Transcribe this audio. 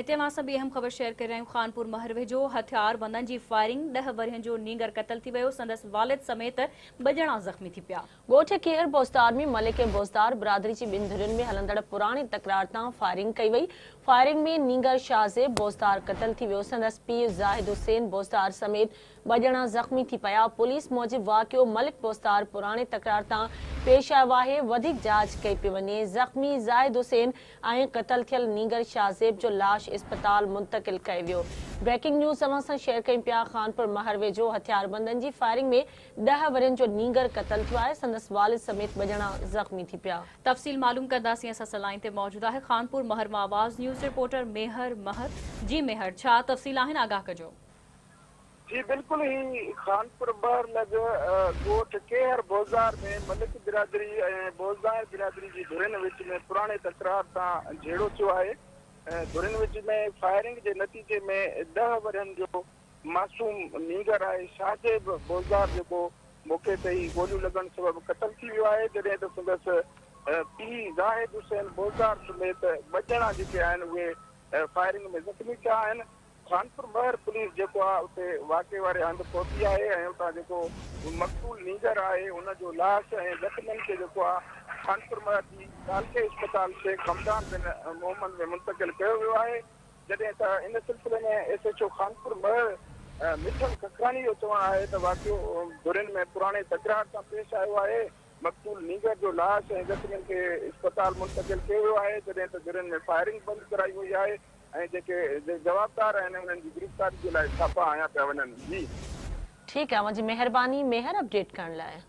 هتي اوهان سان ٻي اهم خبر شيئر ڪري رهيا آهيون خانپور مهر ويجهو هٿياربندن جي فائرنگ 10 ورهين جو نينگر قتل ٿي ويو سندس والد سميت ٻه ڄڻا زخمي ٿي پيا. ڳوٺ ڪيهر بوزدار ۾ ملڪ ۽ بوزدار برادري جي ٻن ڌرين ۾ هلندڙ پراڻي تڪرار تان فائرنگ ڪئي وئي، فائرنگ ۾ نينگر شاهزيب بوزدار قتل ٿي ويو، سندس پيء زاهد حسين بوزدار سميت ٻه ڄڻا زخمي ٿي پيا، پوليس موجب واقعو ملڪ بوستار پراڻي تڪرار تان پيش آيو آهي، وڌيڪ جاچ ڪئي پئي وڃي، زخمي زاهد حسين ۽ قتل ٿيل نينگر شاهزيب جو لاش اسپتال منتقل ڪيو ويو. بريڪنگ نيوز اوهان سان شيئر ڪيون پيا، خانپور مهر ويجهو هٿياربندن جي فائرنگ ۾ 10 ورهين جو نينگر قتل ٿيو آهي، سندس والد سميت ٻه ڄڻا زخمي ٿي پيا. تفصيل معلوم ڪنداسين اسان سان لائين تي موجود آهي خانپور مهر مان آواز نيوز رپورٽر ميهر مهر جي ميهر ڇا تفصيل آهن آگاهه ڪجو. جي بلڪل هي خانپور ٻهر لڳ ڳوٺ ڪيهر بوزدار ۾ ملڪ برادري ۽ بوزدار برادري جي ڌرين وچ ۾ پراڻي تڪرار تان جهيڙو ٿيو آهي ڌرين وچ ۾ فائرنگ جي نتيجي ۾ 10 ورهين جو معصوم نينگر آهي شاهزيب بوزدار جيڪو موقعي تي ئي گوليون لڳڻ سبب قتل ٿي ويو آهي جڏهن ته سندس پيء زاهد حسين بوزدار سميت ٻه ڄڻا جيڪي آهن اهي فائرنگ ۾ زخمي ٿيا آهن. خانپور مهر پوليس جيڪو آهي اتي واقعي واري هنڌ پهتي آهي ۽ اتان جيڪو مقتول نينگر آهي ان جو لاش ۽ زخمين کي جيڪو آهي خانپور مهر جي تعلقي اسپتال شيخ حمدان بن محمد ۾ منتقل ڪيو ويو آهي جڏهن ته ان سلسلي ۾ S H O Khanpur Mahar Mithal Kakhrani جو چوڻ آهي ته واقعو ڌرين ۾ پراڻي تڪرار تان پيش آيو آهي مقتول نينگر جو لاش ۽ زخمين کي اسپتال منتقل ڪيو ويو آهي جڏهن ته ڌرين ۾ فائرنگ بند ڪرائي وئي آهي ۽ جيڪي جوابدار آهن انهن جي گرفتاري جي لاء ڇاپا هنيا پيا وڃن. جي. ٺيڪ آهي اوهان جي مهرباني ميهر اپڊيٽ ڪرڻ لاء.